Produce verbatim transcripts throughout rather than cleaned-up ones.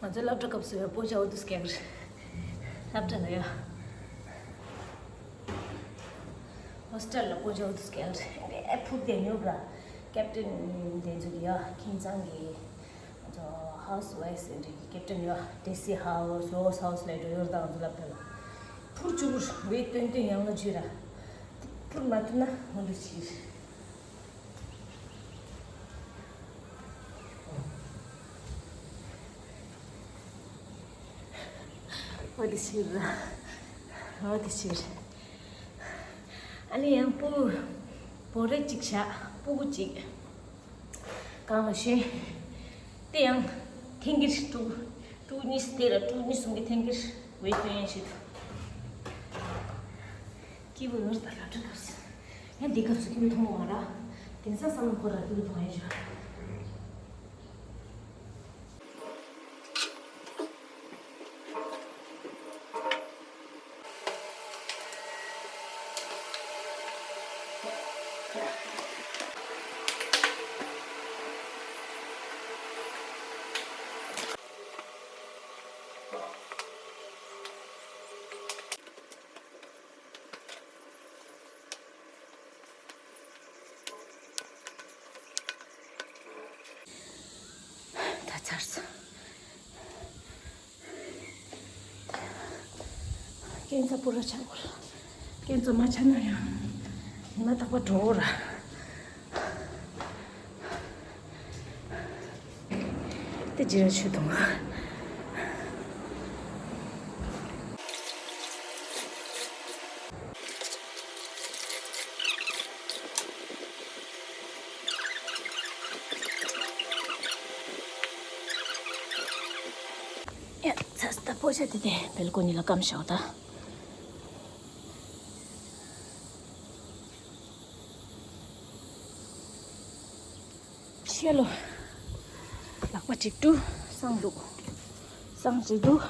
ང་ཚོ་སློབ་གྲྭ་སྐབས་སུ་ཡང་སྤོ་བྱ་འོ་དུ་སྐྱེལ་གི་རེད། སློབ་གྲྭ་ལ་ཡ། ཧོ་སི་ཊེལ་ལ་སྤོ་བྱ་འོ་དུ་སྐྱེལ་གི་རེད། ཨེ་ཕུག་དེ་ཉོ་ག་ཀེབ་ཊན་དེ་ཚོ་གི་ཡ་ཁྱིམ་ཚང་གི་ང་ཚོ་ཧའུ་སི་ཝའིཕ་ཟེར་འདྲ་གི་ཀེབ་ཊན་ཡ་ཌི་སི་ཧའུ་སི་ཧོ་སི་ཧའུ་སི་ལ་འགྲོ་ཡོད་དང་ང་ཚོ་སློབ་གྲྭ་ལ་ཕུར་བཅུ་པུར་ཝེ་ཊ་ཏོན་ཏོན་ཡང་ལ་བྱོས་ར་ཕུར་མ་ཐུབ་ན་འོ་འདུ་བྱེད། འོ་དེ་ཕྱིར། འོ་དེ་ཕྱིར། ཨ་ནི་ཡང་སྤུ་གུ་བོ་རེ་གཅིག་བཞག་སྤུ་གུ་གཅིག་གང་ལ་ཞོན། དེ་ཡང་འཐེན་འཁྱེར་ཕྲུ་གུ་ཕྲུ་གུ་གཉིས་དེ་ལ་ཕྲུ་གུ་གཉིས་གསུམ་གྱི་འཐེན་འཁྱེར་ཝེ་ཊ་ཡང་ཞིག་སྐྱིད་པོ་ཡོད་རེད་ད་སློབ་གྲྭ་སྐབས་སུ། ཡང་འདི་སྐབས་སུ་སྐྱིད་པོ་མཐོང་གི་མ་རེད། དེང་སང་བསམ་བློ་འཁོར་ར་སྐྱིད་པོ་མཐོང་ཡ་ཞིག་ད་ཚར་སོང་། སྐྱེད་ཚལ་པུ་ར་ཆག་གོ་ར། སྐྱེད་ཚལ་མ་ཆག་ན་ཡང་ཉི་མ་རྟག་པར་འགྲོ་གོ་ར། དེ་ཇི་ར་ཆུ་དུང་། ཡ། ཚ་ས་ད་པོ་ཤ་དེ་དེ་བེལ་ཀོ་ནི་ལ་སྐམ་ཤོག་ད། ཤེ་ལོ། ལག་པ་གཅིག་ཏུ་སང་འདུག་སང་གཅིག་འདུག་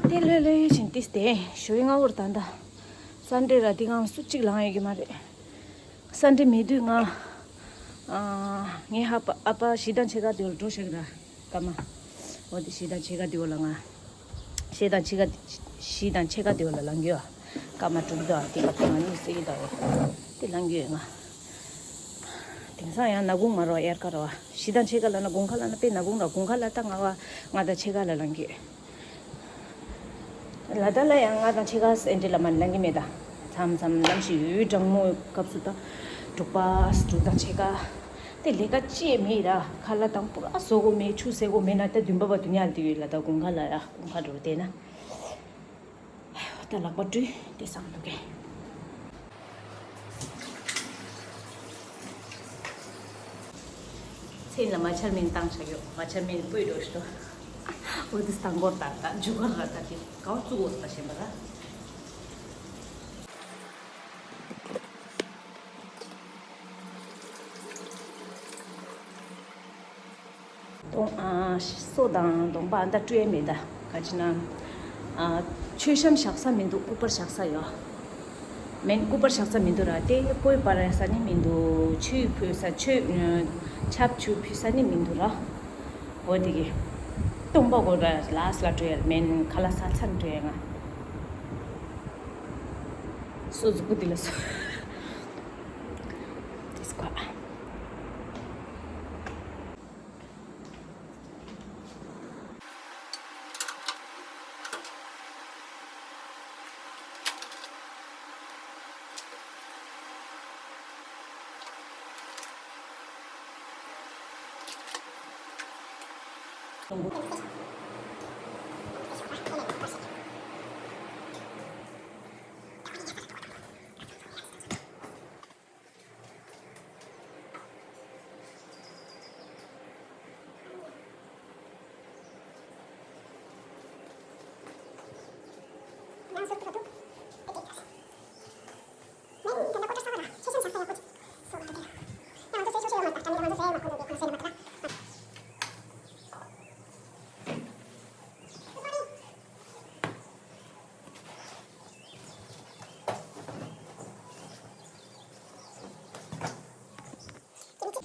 དེ་ལྷོད་ལྷོད་ཕྱིན་ཏིས་དེ་ཞོའི་སྔ་བོར་ད་ད། སན་ཌེ་ར་དེ་གང་སུ་གཅིག་ལངས་ཡོད་ཀྱི་མ་རེད། སན་ཌེ་མེད་དུས་ང་། ཨ། ངའི་ཧ་པ་ཨ་ཕ་གཞིས་དང་ཆེ་ཁ་དེ་བོར་འགྲོ་ཤག་ར། སྐར་མ། འོ་དེ་གཞིས་དང་ཆེ་ཁ་དེ་བོ་ལ་ང་། གཞིས་དང་ཆེ་ཁ། གཞིས་དང་ཆེ་ཁ་དེ་བོ་ལ་ལང་གི་ཡོད། སྐར་མ་དྲུག་དང་དེ་ག་དེ་ང་གཉིས་སེ་གི་ད་བོ། དེ་ལང་གི་ཡོད་ང་། དེང་སང་ཡང་ནག་ཁུང་མ་རོ་དབྱར་ཁ་རོ། གཞིས་དང་ཆེ་ཁ་ལ་ན་དགུན་ཁ་ལ་ན་དཔེ་ནག་ཁུང་ར། དགུན་ཁ་ལ་ད་ང་བ་ང་དང་ཆེ་ཁ་ལ་ལང་གི་ཡོད། ལ་དྭགས་ལ་ཡང་ང་དང་ཕྱེད་ཀ་སེ་འདྲ་ལ་མ་ལང་གི་མེད་ད། མཚམས་མཚམས་གནམ་གཤིས་ཡོད་གྲང་མོ་སྐབས་སུ་ད། དྲུག་པ་དྲུག་དང་ཕྱེད་ཀ་དེ་ལས་ཀ་ཅི་མེད་ར། ཁ་ལག་དང་པུ་ར་བཟོ་དགོས་མེད། ཆུ་བཟོ་དགོས་མེད་ན་ད་བདུན་པ་བ་དུ་ཉལ་དུ་ཡོད་ལ། ད་དགུན་ཁ་ལ་ཡ་དགུན་ཁ་འགྲོ་བསྡད་ན། ད་ལག་པ་བཀྲུས་དེ་སང་འདུག་གས། ཚེ་ལ་མ་ཆར་མིན་བཏང་བྱ་ཡོད། མ་ཆར་མིན་སྤོས་འགྲོ་ཞིག་ཏོ། འོ་དེ་སྟངས་འགོར་དང་ད་འཇུ་གར་ར་ད་དེ་གའོ་བཙུགས་འོ་ད་ཞེན་པ་ར། གདོང་ཨ། སོ་དང་གདོང་པ་ཨ་ད་བཀྲུ་ཡས་མེད་ད། ག་ཅི་ན། ཨ། མཆོད་བཤམས་བཞག་ས་མི་འདུག་ཨུ་པར་བཞག་ས་ཡོད། མེན་སྐུ་པར་བཞག་ས་མི་འདུག་ར། དེ་བཀོད་པར་ས་ནི་མི་འདུག་ཆུ་ཕུལ་ས་ཆུ་ཆབ་ཆུ་ཕུལ་ས་ནི་མི་འདུག་ར། འོ་དེ་གི་སྟོང་པ་གོ་ར་ལ་སི་ལ་འགྲོ་ཡ་མེན་ཁ་ལ་ས་ཚར་འགྲོ་ཡ་ང་། སོ་གཟུགས་པོ་དེ་ལ་སོ། དེ་སྐོ།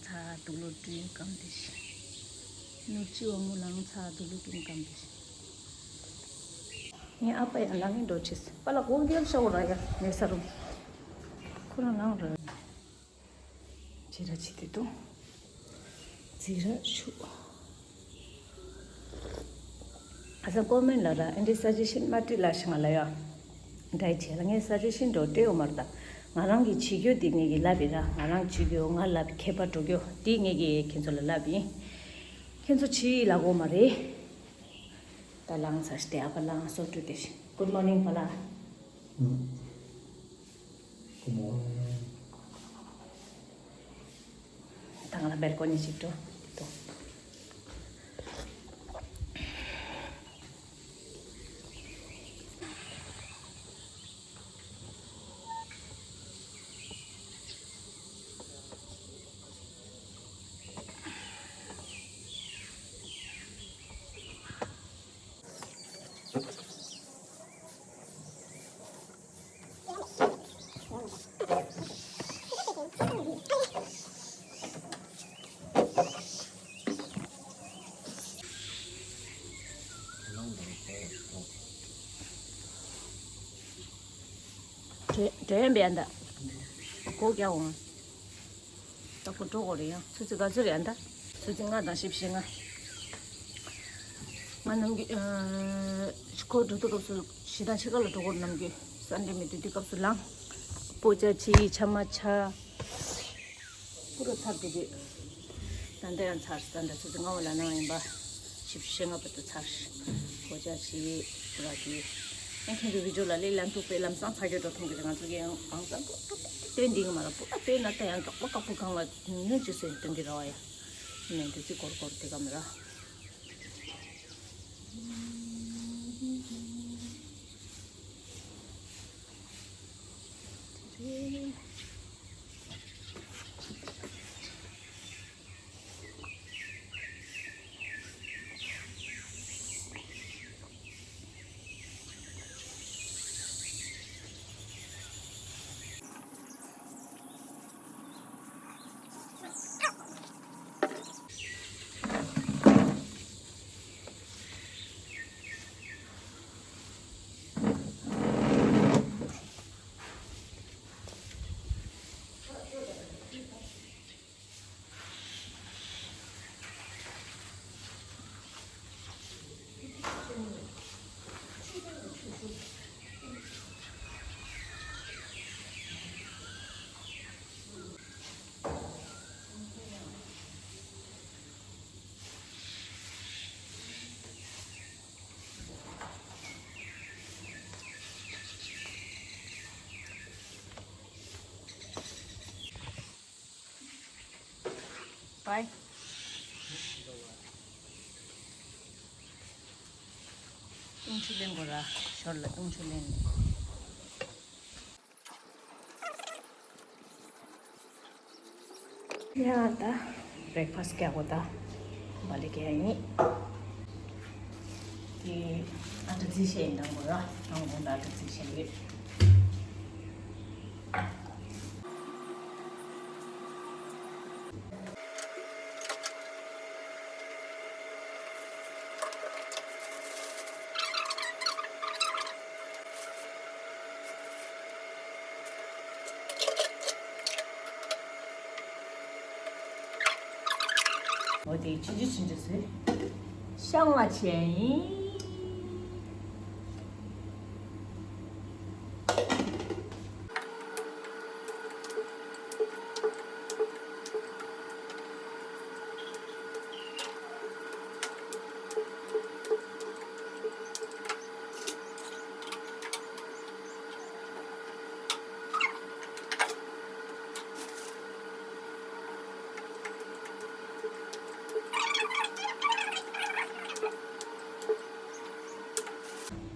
ཚ་དུག་ལོ་དྲུག་སྐམ་དེ་ཤི། ནུབ་ཕྱི་བ་མོ་ལང་ཚ་དུག་ལོ་དྲུག་སྐམ་དེ་ཤི། ངའི་ཨ་ཕ་ཡང་ལང་ངེ་འགྲོ་ཆེས་པ་ལ་གོག་རྒྱབ་ཤ་འོ་ར་ཡ་མེ་ས་རུ་ཁོ་རང་ལང་ར། ཅི་ར་ཅི་དེ་དུ་ཛི་ར་ཤུ། ཨ་ས་ཀོ་མེན་ལ་ར་ཨེ་འདྲི་ས་ཅི་ཤིན་མ་ཏི་ལ་ཤི་ང་ལ་ཡ། འདྲ་ཆེ་ལ་ངས་ས་ཅི་ཤིན་འགྲོ་སྤྲེའུ་མར་ད། ང་རང་གི་བྱིས་རྒྱུ་དེ་ངེད་ཀྱི་ལབ་པི་ར། ང་རང་བྱིས་རྒྱུ་ང་ལབ་ཁྱད་པར་འགྲོ་རྒྱུ་དེ་ངེད་ཀྱི་ཁྱེད་ཚོ་ལ་ལབ་ཡིན། ཁྱེད་ཚོ་ཕྱི་ལ་གོ་མ་རེད། ད་ལངས་ཚར་ཏེ་ཨ་ཕ་ལངས་སོ་ཏུ་ཏེ་ཤི། Good morning པ་ལ། ད་ང་ལ་བེལ་ཀོ་ནི་ཞིག་འགྲོ་འདུག་དྲན་པས་ཡ་འདའ། སྒོ་རྒྱག་འོང་། ད་གོ་འགྲོ་གོ་རེད་ཡང་ཆུ་ཚོད་ག་ཚོད་རེད་ཡ་འདའ། ཆུ་ཚོད་ལྔ་དང་བཞི་བཅུ་ཞེ་ལྔ། ང་ནམ་རྒྱུན་ཁོ་འགྲོ་དུས་སྐབས་སུ་གཞིས་དང་ཕྱེད་ཀ་ལ་འགྲོ་གོ་ནམ་རྒྱུན་སན་ཌེ་མི་དུས་དུས་སྐབས་སུ་ལངས། སྤོ་ཆ་ཆི་ཆ་མ་ཆ། པུ་ར་ཚར་དེ་དུས། ད་ལྟ་ཡང་ཚར་ད་ལྟ་ཆུ་ཚོད་ལྔ་བ་ལ་ནང་ཡིན་པ། བཞི་བཅུ་ཞེ་ལྔ་བར་དུ་ཚར། སྒོ་ལྕགས་བྱེད་པུ་ར་དེ། ཨེ་ཁྱེད་ཚོ་བི་ཌིའོ་ལ་ལས་ལ་འདུག་པས་ལམ་སང་ཚ་རྒྱུ་འགྲོ་མཐོང་གི་རེད། ང་ཚོ་གི་ཡང་གང་ཙམ་པུ་ར་སྟོན་འདི་གི་མ་ར་པུ་ར་སྟོན་ན་ད་ཡང་མགྱོགས་པོ་དཀར་པོ་གང་ལ་ཉུང་ཉུང་ཅི་སེ་སྟོན་གི་ར་བ་ཡ། ནས་འདི་ཚིག་སྐོར་སྐོར་དེ་ག་མི་ར། Bye. ཏུང་ཆུ་ལེན་དགོས་ར། ཞོར་ལ་ཏུང་ཆུ་ལེན། ཡ་ད་བྷེ་རེག་ཕ་སི་རྒྱག་དགོས་ད། བ་ལི་རྒྱག་ཡིན། དེ་ཨ་ཏི་རྫི་ཤེས་ཡིན་དང་དགོས་ར། དང་དགོས་ད་ཨ་ཏི་རྫི་ཤེས་ཡོད། འོ་དེ་ཆུང་ཆུང་ཆུང་ཆུང་བཟོས། བཤང་བ་བྱས་ཡིན།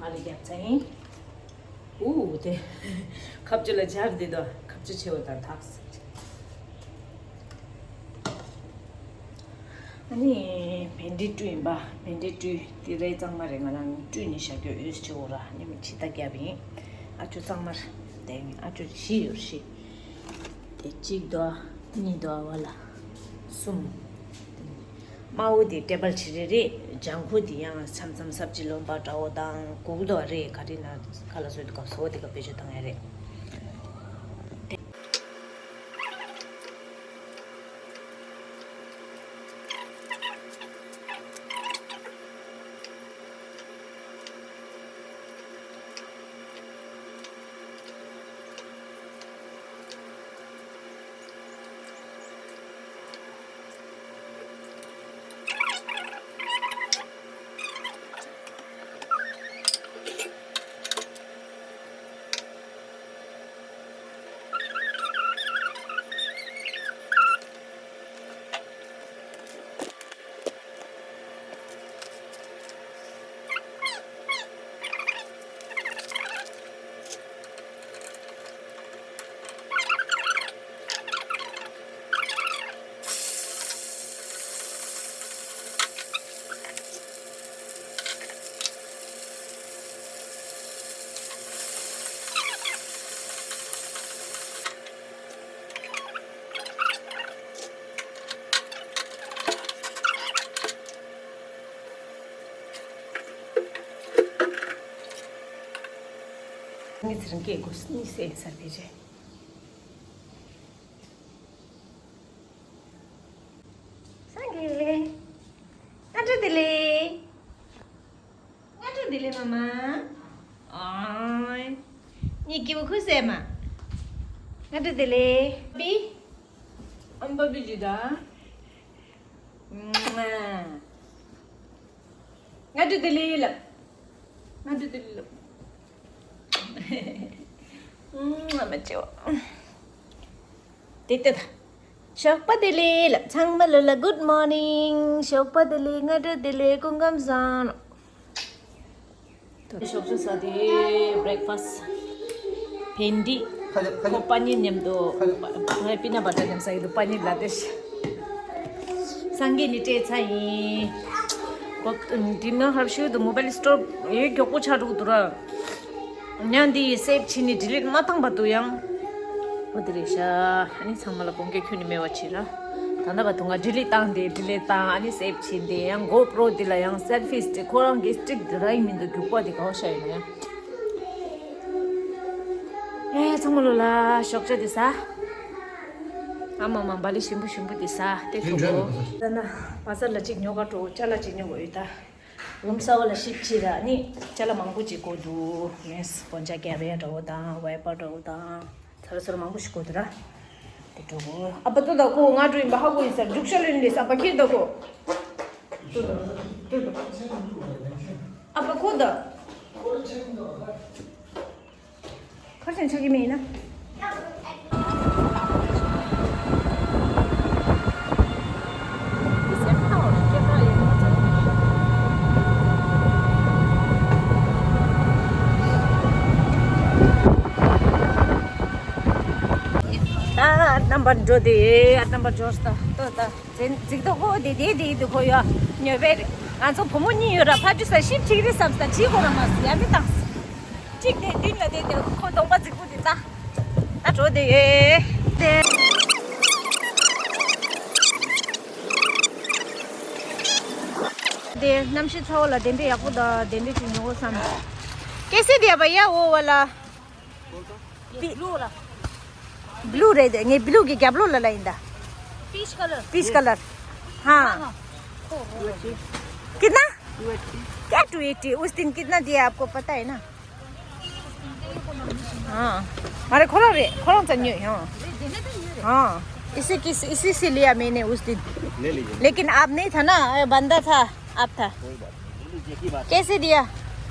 ཨ་ལི་རྒྱབ་ཚ་ཡིན། ཨུ་དེ། ཁབ་ཅོ་ལ་སྦྱར་འདི་དོ་ཁབ་ཅོ་ཆེ་བ་དང་ཐག་ས། ཨ་ནི་བེན་ཌི་བཀྲུས་ཡིན་པ། བེན་ཌི་བཀྲུས་དེ་རེད། གཙང་མ་རེད། ང་རང་བཀྲུས་ནས་བཞག་རྒྱུ་ཡོད་ཆེ་བོ་ར་ནི་མི་ཕྱི་ད་རྒྱབ་ཡིན། ཨ་ཅོ་གཙང་མར་དེ་ཨ་ཅོ་བཞི་ཡོད་བཞི། དེ་གཅིག་དོ་གཉིས་དོ་བ་ལ་གསུམ། དམར་པོ་དེ་ཊེ་བལ་ཕྱི་རེ་རེད། ལྗང་ཁུ་དེ་ཡང་མཚམས་མཚམས་སབ་ཇི་ལོན་པ་འདྲ་བོ་དང་གུག་དོ་རེད། ག་རེ་ན་ཁ་ལ་བཟོས་དུས་སྐབས་སོ་དེ་ག་བེད་སྤྱོད་བཏང་ཡ་རེད། ངའི་ཚེ་རིང་སྐད་དགོས་ནི་སེ་ས་དེ་རེད། སངས་རྒྱས། སྔ་དྲོ་བདེ་ལེགས། སྔ་དྲོ་བདེ་ལེགས་མ་མ། ཨོའི། ངའི་སྐྱེ་བོ་ཁུ་སེ་མ། སྔ་དྲོ་བདེ་ལེགས། པི། ཨམ་པ་པི་ཇི་ད། སྔ་དྲོ་བདེ་ལེགས་ལབ། སྔ་དྲོ་བདེ་ལེགས་ལབ། ཨུམ། ཨ་མ་ཅོ། དེ་ལྟ་ད། ཞོགས་པ་བདེ་ལེགས་ལབ། ཚང་མ་ལོ་ལ་good morning། ཞོགས་པ་བདེ་ལེགས། སྔ་དྲོ་བདེ་ལེགས། སྐུ་ཁམས་བཟང་། ཞོགས་ཇ་ཟ་དེ་breakfast། བེན་ཌི། ཁོ་པ་ནིར་མཉམ་དུ། ང་པི་ནཊ་བ་ཊར་མཉམ་ཟ་ཡི་འདུག་པ་ནིར་ལ་ཏེ། སངས་རྒྱས་ནི་སྤྲད་ཚར་ཡིན། ཁོ་འགྲིམ་ན་ཧར་ཤུ་དུ་མོ་བཱའིལ་སི་ཊོར་ཡོད། མགྱོགས་པོ་ཆགས་འགྲོ་གི་འདུག་ར། ཉ་འདི་སེབ་བྱས་ནས་ཌི་ལིཊ་མ་བཏང་བར་དུ་ཡང་། འོ་དེ་རེད་ཤག་ཨ་ནི་ཚང་མ་ལ་དགོངས་འགལ་ཁྱོན་ནས་མེད་པ་བྱེད་ར། ད་ལྟ་བར་དུ་ང་ཌི་ལིཊ་བཏང་སྟེ་ཌི་ལིཊ་བཏང་། ཨ་ནི་སེབ་བྱས་ཏེ་ཡང་གོ་པྲོ་འདི་ལ་ཡང་སེལ་ཕིས་སི་ཊིག་ཁོ་རང་གི་སི་ཊིག་འདི་ར་ཡིན་མིན་འདུག་རྒྱུག་པ་འདི་ག་བ་ཤ་ཡིན་ན་ཡང་། ཨེ་ཚང་མ་ལོ་ལ་ཞོགས་ཇ་འདི་ཟ། ཨ་མ་མ་བ་ལི་ཞིམ་པོ་ཞིམ་པོ་འདི་ཟ་སྟེ་ཞོག་གོ། ད་ན་བ་ཟར་ལ་གཅིག་ཉོ་ག་འགྲོ། ཅ་ལག་གཅིག་ཉོ་དགོས་ཡོད་ད། རུམ་གསར་པ་ལ་ཤིབ་བྱས་ར་ནི་ཅ་ལག་མང་པོ་ཅིག་དགོས་འདུག་མེས་སྤོན་ཆ་ཀེ་རི་འདྲ་བོ་དང་ཝའི་པར་འདྲ་བོ་དང་ཚ་ར་ཚ་ར་མང་པོ་ཞིག་དགོས་འདུག་ར། དེ་འགྲོ་གོ། ཨ་པ་ཏོ་ད་ཁོ་ང་འགྲོ་ཡིན་པ་ཧ་གོ་ཡིན་ས། རྒྱུག་ཤ་ལོན་ལས་ས་པ་ཁྱེར་ད་ཁོ། ཨ་པ་ཁོ་ད། ཁར་ཆེན་ཆགས་ཀྱི་མེད་ན། ད་རྣམ་པར་འགྲོ་དེ། ཨ་རྣམ་པར་འགྲོ་ད་ལྟོ་ད་འཛིག་ད་ཁོ་དེ་དེ་དེ་དུ་ཁོ་ཡོད་ཉོ་བས། ང་ཚོ་བུ་མོ་གཉིས་ཡོད་ར། ཕ་ཅུ་ས་ཤིབ་ཅིག་རེད་བསམ་ས་ཅིག་ཁོ་རང་མ་སུ་ཡ་མི་བཏང་། གཅིག་དེ་མདུན་ལ་བསྡད་དེ་ཁོ་གདོང་པ་རྫིག་པོ་དེ་ལྟ། ད་འགྲོ་དེ་ཡོད་དེ། དེ་གནམ་གཤིས་ཚ་བ་ལ་གདན་ཕྲེང་ཡག་པོ་དང་གདན་ཕྲེང་ཅིག་ཉོ་དགོས་བསམ། ཀེ་སེ་དེ་བ་ཡ་འོ་བ་ལ། པི། བླུ་རེད་དེ། ངས་བླུ་གི་རྒྱབ་ལོགས་ལ་ལ་ཡིན་ད། Peach color. Peach color. हाँ। कितना? क्या टू एटी? उस दिन कितना दिया आपको पता है ना? हाँ। अरे खोलो रे, खोलो चन्यू, हाँ। हाँ। इसी किस इसी से लिया मैंने उस दिन। ले लीजिए। लेकिन आप नहीं था ना, बंदा था। आप था। कोई बात नहीं, ले लीजिए की बात। कैसे दिया?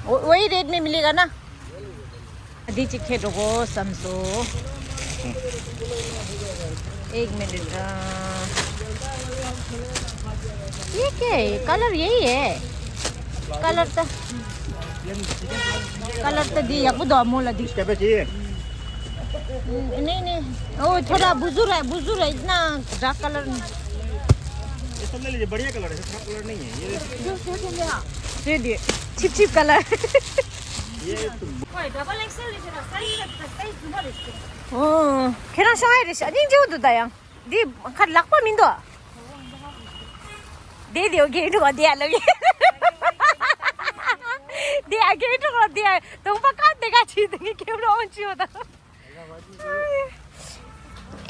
वो, वही रेट में मिलेगा ना? अभी चिखे डोगो समसो। एक मिनट। ये क्या है? कलर यही है। कलर तो, कलर तो दी, या दो मोला दी। इसका पे चाहिए? नहीं, नहीं, वो थोड़ा बुजुर्ग है, बुजुर्ग है, इतना डार्क कलर नहीं। ये सब ले लीजिए, बढ़िया कलर है, खराब कलर नहीं है ये। दे दिए। छिप छिप कलर। ये तो ཁྱེད་རང་ཤོག་ཨེ་རེད་ཤག་སྙིང་རྗེ་པོ་འདུག་ད་ཡང་འདི་ཁར་ལག་པ་མི་འདུག་དེ་དེ་གེ་འགྲོ་བ་དེ་ཡ་ལ་གེ་དེ་ཡ་གེ་འགྲོ་བ་དེ་ཡ་དོང་པ་ཀ་དེ་ག་ཆི་དེ་གེ་གེ་འགྲོ་འོང་ཆི་བ་ད།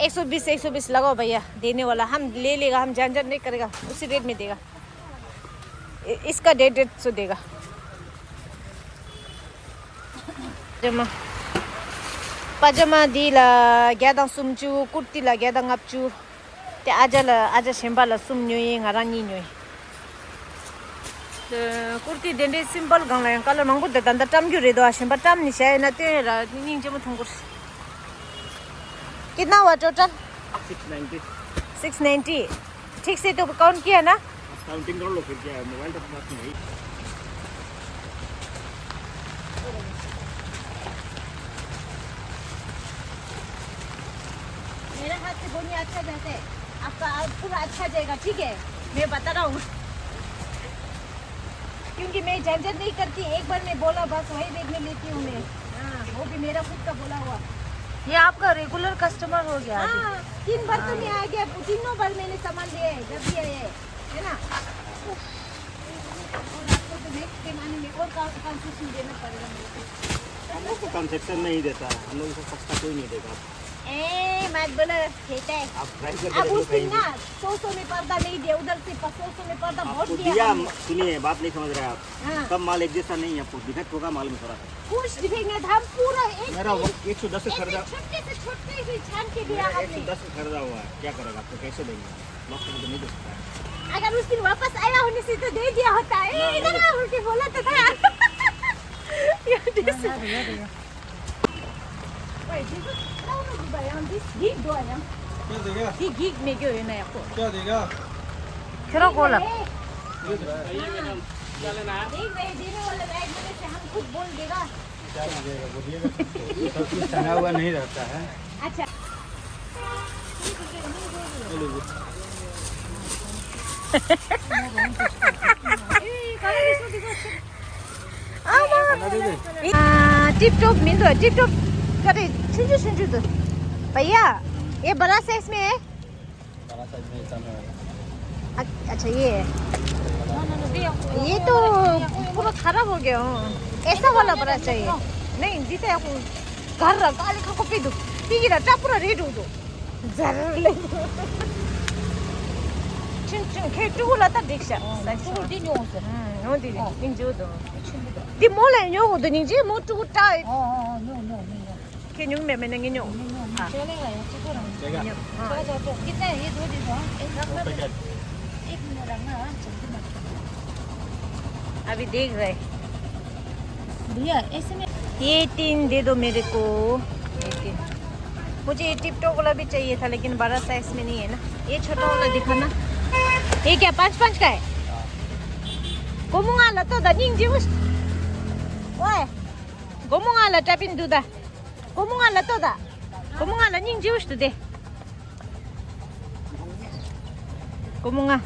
एक सौ बीस, एक सौ बीस लगाओ भैया, देने वाला हम ले लेगा, हम झंझट नहीं करेगा, उसी रेट में देगा। इ- इसका डेढ़ डेढ़ सौ देगा। पाजामा, पाजामा འདི་ལ་བརྒྱ་དང་སུམ་ཅུ། ཀུར་ཏི་ལ་བརྒྱ་དང་ལྔ་བཅུ། དེ་ཨ་ཅག་ལ་ཨ་ཅག་གཞན་པ་ལ་གསུམ་ཉོས་ཡིན། ང་རང་གཉིས་ཉོས་ཡིན། ཀུར་ཏི་དེ་འདྲའི་སིམ་པལ་སྒང་ལ་ཡང་ཀ་ལར་མང་པོ་འདུག་ད་ལྟ་བཀྲམ་རྒྱུ་རེད་དོ། གཞན་པ་བཀྲམ་ནས་བཞག་ཡིན་ན་སྟོན་ཡོད་ར། སྙིང་རྗེ་མོ་མཐོང་གོ། कितना हुआ total? Six ninety. Six ninety. ठीक से तो काउंट किया ना? आप काउंटिंग कर लो फिर, क्या है, मोबाइल तो पास में है। मेरा हाथ से बोनी अच्छा जाता है, आपका पूरा अच्छा जाएगा, ठीक है? मैं बता रहा हूँ। क्योंकि मैं झंझट नहीं करती, एक बार मैं बोला बस वही बैग में लेती हूँ मैं। हाँ, वो भी मेरा खुद का बोला हुआ। ये आपका रेगुलर कस्टमर हो गया अभी। हाँ, तीन बार तो मैं आ गया, तीनों बार मैंने सामान लिया है, जब भी आया है, है ना? और आपको तो नेक्स्ट टाइम आने में और कंसेशन देना पड़ेगा मेरे को। हम लोग को कंसेशन नहीं देता, हम लोग को सस्ता कोई नहीं देगा। ए, मत बोलो, ठीक है। आप ट्राई करके अब देख लो उस दिन कहीं भी। ना, सौ सौ में पर्दा नहीं दिया, उधर से प-, सौ सौ में पर्दा बहुत आपको दिया दिया, हमने। सुनिए, बात नहीं समझ रहे आप। हाँ। सब माल एक जैसा नहीं है, आपको डिफेक्ट होगा माल में थोड़ा सा। कुछ डिफेक्ट नहीं था, हम पूरा एक मेरा से वो एक सौ दस से एक खरीदा। से छोटे से छोटे से छान के दिया मेरा हमने। एक सौ दस से खरीदा हुआ है, क्या करेगा, आपको कैसे देंगे? मौके पे तो नहीं दे सकता है। अगर उस दिन वापस आया होने से तो दे दिया होता है। ना, इधर नहीं। आ, उल्टे बोला तो था। ये दिस। ना, ना, भैया, भैया। ओए, दिस। ना, ना, दिस, भैया, दिस, दिस, दो, भैया। क्या देगा? दिस, दिस, मैं क्यों है ना, आपको? क्या देगा? फिर वो बोला। ये देगा। हाँ। देख रहे, देने वाला लाइट में से हम खुद बोल देगा। क्या लीजिएगा, बोलिएगा सबको। सब कुछ टंगा हुआ नहीं रहता है। अच्छा। टिप टॉप मिल रहा है, टिप टॉप। करे, छुंजू, छुंजू तो। भैया, ये बड़ा साइज में है? बड़ा साइज में इतना में होगा। अ- अच्छा, ये है। ये तो पूरा खराब हो गया। हाँ। ऐसा वाला बड़ा चाहिए। नहीं, जीते आपको घर रहा, काले खा को पी दो। पी गिरा, टा पूरा रेड हो दो। जरूर ले। चिन चिन, खे टू ला ता देख सा। हाँ, साइज टू वा। दी न्यू से। हम्म, नो दी, हाँ। इन जो दो। चिन दी दो। दी मोला न्यू दो निंजे, मो टू टा। हाँ, हाँ, हाँ, न्यू, न्यू, न्यू, न्यू। ཁྱེད་ཉུང་མེད་མེད་ན་ངས་ཉོ། ཉོ་ཉོ་ཨ། ཁྱོད་ལས་ལ་ཡང་གཅིག་པོ་རང་། ཉོ་ཉོ་ཨ། चलो, चलो, चलो। कितना है ये? दो दे दो, हाँ। एक लाख रुपए का। एक मिनट रखना, हाँ, जल्दी मत करो। अभी देख रहे। भैया, ऐसे में ये तीन दे दो मेरे को। ये तीन। मुझे ये टिप टॉप वाला भी चाहिए था, लेकिन बड़ा साइज में नहीं है ना। ये छोटा वाला दिखाना। ये क्या पाँच पाँच का है? गोमुंगा लतो दा निंग जीवस। ओए। गोमुंगा ला टापिन दुदा। गोमुंगा ला तोदा। गोमुंगा ला निंग जीवस दुदे। गोमुंगा।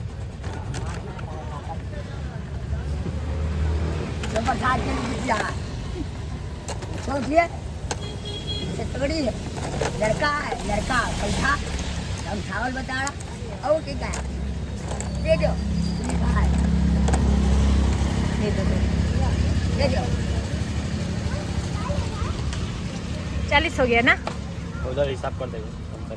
समझिए, छतगड़ी है, लड़का है, लड़का, समझा? हम चावल बता रहा। और ठीक है। दे दो। दे दो, दे दो। दे दो। चालीस हो गया ना? उधर हिसाब कर देंगे। कम कर।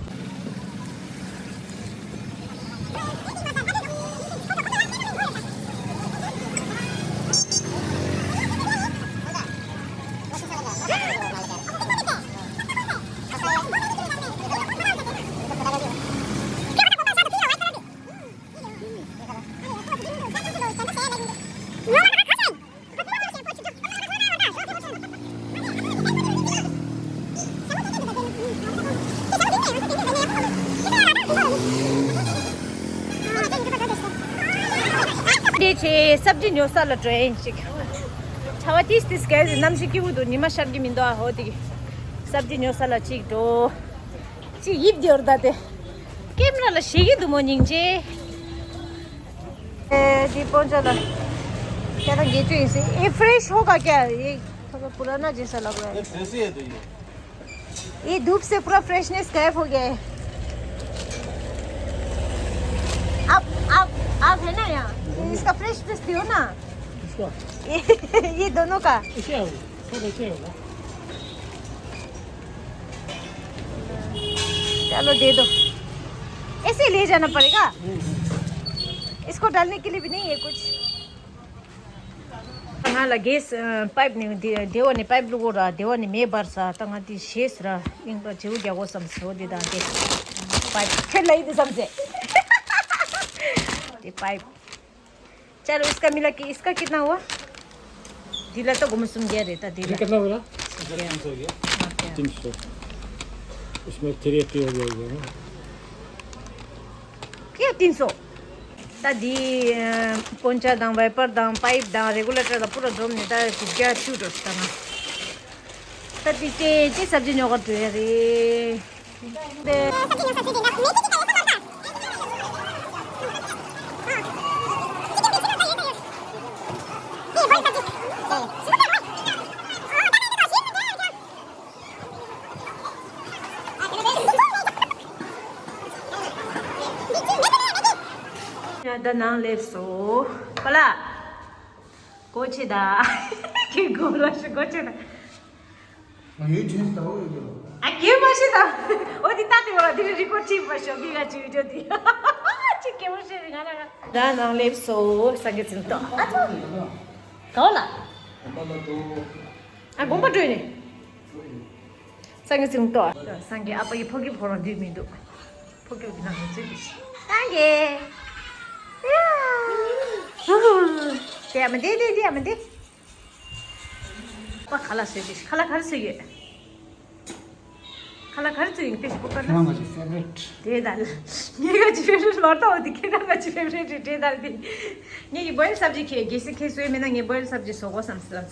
ཆེ་སབ་ཇི་ཉོ་ས་ལ་འགྲོ་ཡིན་ཅིག་ཆར་པ་ཏིས་ཏིས་གས་ཟེར་གནམ་གཤིས་སྐྱིད་པོ་འདུག་ཉི་མ་ཤར་གྱི་མི་འདུག་ཨ་ཧོ་དེ་གི་སབ་ཇི་ཉོ་ས་ལ་ཅིག་འགྲོ། ཅིག་ཡིབ་དེ་འོར་ད་དེ། ཀེམ་ར་ལ་ཞེ་གི་འདུག་མོ་སྙིང་རྗེ། ए, जी पहुंचा था। क्या था, ये जो इसे, ये फ्रेश होगा क्या? ये थोड़ा पुराना जैसा लग रहा है। ये फ्रेश ही है तो ये। ये धूप से पूरा फ्रेशनेस गायब हो गया है। आप, आप, आप है ना यहाँ? इसका फ्रेशनेस दियो ना। इसका? ये, ये दोनों का। इसे आओ, थोड़ा इसे आओ ना। चलो, दे दो। ऐसे ले जाना पड़ेगा। इसको डालने के लिए भी नहीं है कुछ। ང་ལ་གེས་པའིབ་ནས་དེ་དེ་བ་ནས་པའིབ་བླུག་གོ་ར་དེ་བ་ནས་མེ་འབར་ས་ད་ང་དེ་ཤེས་ར་ཨིན་པ་བྱེའུ་རྒྱག་གོ་བསམ་སོ་དེ་དང་དེ་པའིབ་ཁྱོད་ལ་ཡིན་དུ་བསམ་སེ་དེ་པའིབ། चलो, इसका मिला कि इसका कितना हुआ? दिला तो गुमसुम गया रहता ये दिला। कितना बोला? तीन सौ हो गया। तीन सौ। इसमें थ्री एटी हो गया ये ना। क्या तीन सौ? ད་འདི་པོན་ཆ་དང་བའི་པར་དང་པའིབ་དང་རེ་གུ་ལེ་ཊར་ལ་པུ་ར་འཛོམས་ནས་ད་གཞི་བརྒྱ་བཅུ་འགྲོ་ཞིག་ད་ང་། ད་འདི་ཅེ་ཅེ་སབ་ཇི་ཉོ་གར་འགྲོ་ཡ་རེད། ཡ་ད་ནང་སླེབས་སོ། པ་ལ། སྒོ་ཕྱེ་ད། ཁྱེད་སྒོ་ལ་ཤི་སྒོ་ཕྱེ་ད། ང་ཡོད་ཅན་ཟླ་བོ་ཡོད་ཀྱི་རོ། ཨ་སྐྱེ་མ་ཤེས་ད། འོ་དེ་ལྟ་དེ་བ་དེ་རི་ཀོ་ཊི་མ་ཤོག་གི་ང་ཅི་བི་ཌི་ཡོ་དེ། ཅི་སྐྱེ་མ་ཤེས་རི་ང་ན་ང་། ད་ནང་སླེབས་སོ་སངས་རྒྱས་ཚིག་ཏོ། ཨ་ཙོ། ག་བ་ལ། ཨ་དགོན་པ་འགྲོ་ནས། སངས་རྒྱས་ཚིག་ཏོ། སངས་རྒྱས་ཨ་ཕ་ཡི་ཕོ་གི་ཕོ་རང་འདུས་མི་འདུག་ཕོ་གི་གི་ནང་ཚུད་དེ། སངས་རྒྱས། དེ་ཡ་མ་དེ་དེ་དེ་ཡ་མ་དེ། པ་ཁ་ལག་བཟོས་ཏེ་ཁ་ལག་ག་རེ་བཟོས་ཡོད། ཁ་ལག་ག་རེ་བཟོས་ཡོད་པེ་ཤི་པོ་ཀར་ན། ཁྱེད་རང་གི་ཕེ་ཝ་རི་ཊི། དེ་ད་ལ། ངའི་ག་ཅི་ཕེ་ཝ་རི་ཊི་མ་གཏོགས་དེ་ཁྱེད་རང་ག་ཅི་ཕེ་ཝ་རི་ཊི་རེད་དེ་ད་ལ་དེ། ངའི་གི་བོའིལ་སབ་ཇི་ཁྱེད་གལ་སྲིད་ཁྱེད་བཟོས་མེད་ན་ངའི་བོའིལ་སབ་ཇི་བཟོ་དགོས་བསམ་སི་ལམ་